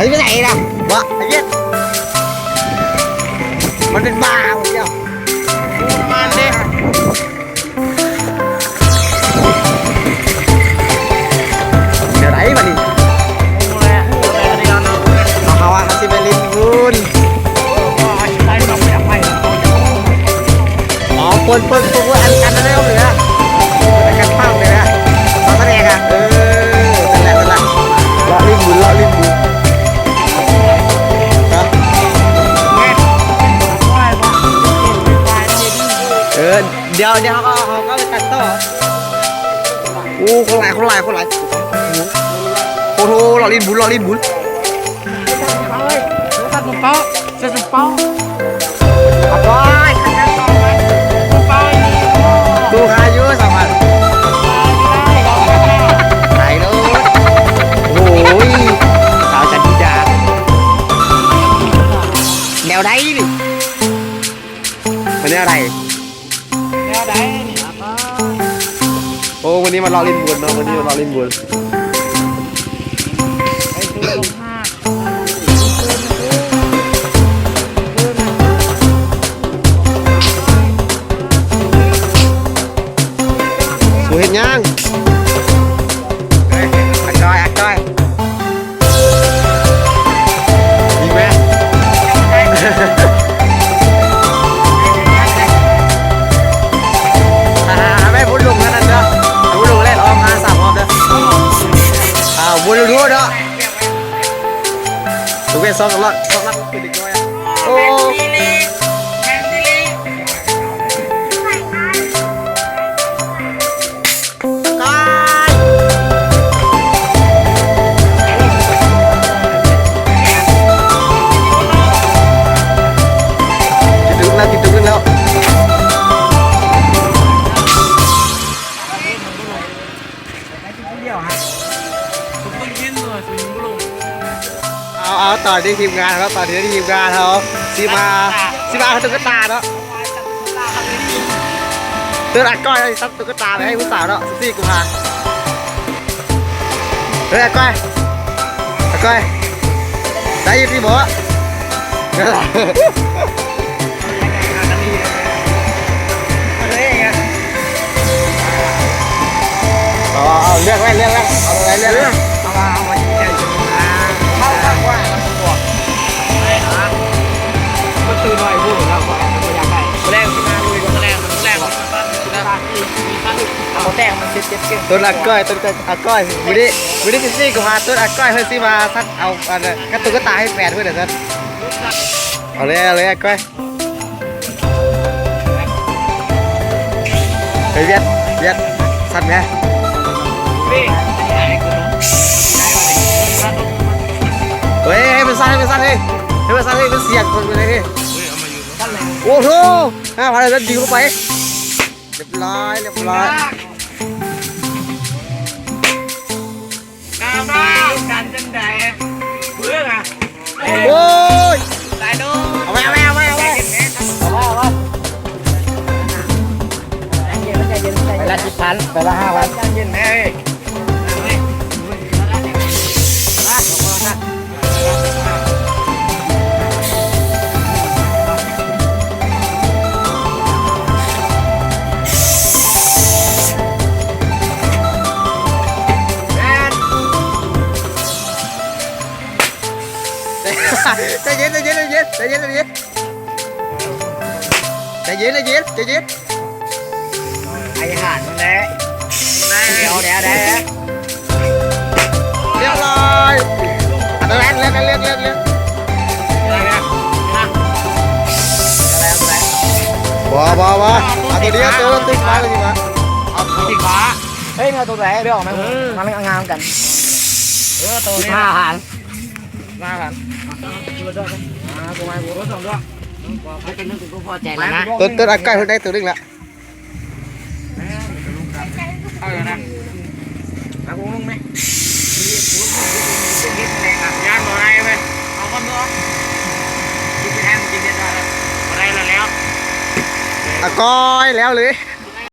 ໄປໄປໃສລະ? ບໍ່ ໄປວຽກ ມັນເປັນບ້າບໍ່ດຽວ ມັນເດ້. ແນວໃດບັດນີ້? ເຮົາວ່າເຮົາຊິໄປຫຼິ້ນບຸນ ອໍ ເປີດ ເປີດ ເປີດ ອັນ ອັນນັ້ນເດ້ ເຫຼືອ ກັນເປົາເລີຍນະ ເອົາສະແດງອະ ເອີ ນັ້ນແຫຼະ ນັ້ນແຫຼະ ເລາະຫຼິ້ນບຸນ ເລາະຫຼິ້ນບຸນ ຮະ ເອີ ດຽວ ດຽວເຮົາກໍ ເຮົາກໍໄປຕັດຕໍ່. ໂອ້ ຄົນຫຼາຍ ຄົນຫຼາຍ ຄົນຫຼາຍ ໂອ້ໂຫ ເລາະຫຼິ້ນບຸນ ເລາະຫຼິ້ນບຸນ ຕູ້ຄາຢູ່ສາມພັນ ໄປໂລດ ໂອ້ຍ ສາວຈັນທິດາ ແນວໃດນີ້ ມັນແນວໃດ? ແນວໃດນີ້? ໂອ້ ມື້ນີ້ມາເລາະຫຼິ້ນບຸນເນາະ ມື້ນີ້ມາເລາະຫຼິ້ນບຸນ ໄປສູ່ລົງຫາດ ສູ່ເຮັດຫຍັງ? ເອີຍ ອາກ້ອຍ ອາກ້ອຍ. ຍິງແມ່ ອ່າ ແມ່ບຸນລຸງນັ້ນເດີ ບຸນລຸງແລ່ນອ້ອມຫາສາມຮອບເດີ ອ້າວ ບຸນລຸງໂທດເນາະ ເວດສອງລັກ ສອງລັກເປັນເດັກນ້ອຍ ໂອ້. ເອົາ ເອົາ ຕອນນີ້ທີມງານເຮົາ ຕອນນີ້ທີມງານເຮົາຊິມາ ຊິມາຫາຕຸກກະຕາເນາະ ເຕີນອາກ້ອຍ ຕັດຕຸກກະຕາໄປໃຫ້ຜູ້ສາວເນາະ ສິບສີ່ກຸມພາ ເອີຍ ອາກ້ອຍ ອາກ້ອຍ ໄດ້ຢູ່ຕິບໍ່? ເອົາ ເອົາ ເລືອກໄວ້ ເລືອກໄວ້ ເອົາຕົວໃດເລືອກ ເອົາມາ ເອົາມາ ເອົາມາ ເອົາມາ ເອົາມາ ປະຕູນ້ອຍໂພດແລ້ວ ບໍ່ຢາກໄດ້ ມື້ແລງຊິມາລຸຍ ມື້ແລງ ມື້ແລງ ເອົາແຕ້ມມັນເຈັບໆ ເກັບ ຕົ້ນອາກ້ອຍ ຕົ້ນອາກ້ອຍ ມື້ນີ້ ມື້ນີ້ຊິບສີ່ກຸມພາ ຕົ້ນອາກ້ອຍ ເພິ່ນຊິມາສັດເອົາ ອັນ ກະຕຸກກະຕາໃຫ້ແຟນເພິ່ນ ວ່າຊັ້ນ ເອົາເລີຍ ເອົາເລີຍ ອາກ້ອຍ. ເຮີຍ ວຽດ ວຽດ ສັດແມ ເຮີຍ ໃຫ້ມັນສັ່ນ ໃຫ້ມັນສັ່ນ ເຮີຍ ໃຫ້ມັນສັ່ນ ເຮີຍ ເປັນສຽງຄົນເລີຍ ເຮີຍ ໂອ້ໂຫ ຫ້າພັນ ແລ້ວ ດິວເຂົ້າໄປ ລຽບຮ້ອຍ ລຽບຮ້ອຍ. ກາມາກັນຈັ່ງໃດ ເບິ່ງອະ ໂອ້ຍ ຕາຍໂດ ເອົາໄວ້ ເອົາໄວ້ ເອົາໄວ້ ເອົາໄວ້ ເອົາໄວ້ ໃຈເຢັນ ໃຈເຢັນ ໃຈເຢັນ ໃຈເຢັນ ໄປລະສິບພັນ ໄປລະຫ້າພັນ ໃຈເຢັນແມ່ເອີຍ. ໃຈເຢັນ ໃຈເຢັນ ໃຈເຢັນ ໃຈເຢັນ ໃຈເຢັນ ໃຈເຢັນ ໃຈເຢັນ ໃຈເຢັນ ໃຈເຢັນ ໃຫ້ອາຫານມັນແຫຼະ ດຽວ ດຽວ ດຽວ ລຽບຮ້ອຍ ເອົາຕົວນັ້ນ ເລືອກ ເລືອກ ເລືອກ ເລືອກ ບໍ່ ບໍ່ ບໍ່ ເອົາຕົວດຽວ ຕົວຕິດມາ ຕົວຕິດມາ ເອົາຕົວຕິດມາ ເຮີຍ ເອົາຕົວໃດ ເລືອກອອກມາ ເອີ ມັນງາມກັນ ເອີ ຕົວນີ້ ສິບຫ້າພັນ ຫ້າພັນ ອ່າ ຕົວໃໝ່ ຕົວສອງຕົວ ໃຫ້ຕົວໜຶ່ງ ຕົວພໍໃຈແລ້ວນະ ຕົວ ຕົວອາກ້ອຍເພິ່ນໄດ້ຕົວໜຶ່ງລະ ເອົານະ ເອົາລົງແມ ຢ້ານບໍ່ໄດ້ເວີຍ ເອົາກ່ອນເນາະ ກິນແຮງກິນເດັດ ບໍ່ໄດ້ແລ້ວ ອາກ້ອຍແລ້ວເລີຍ.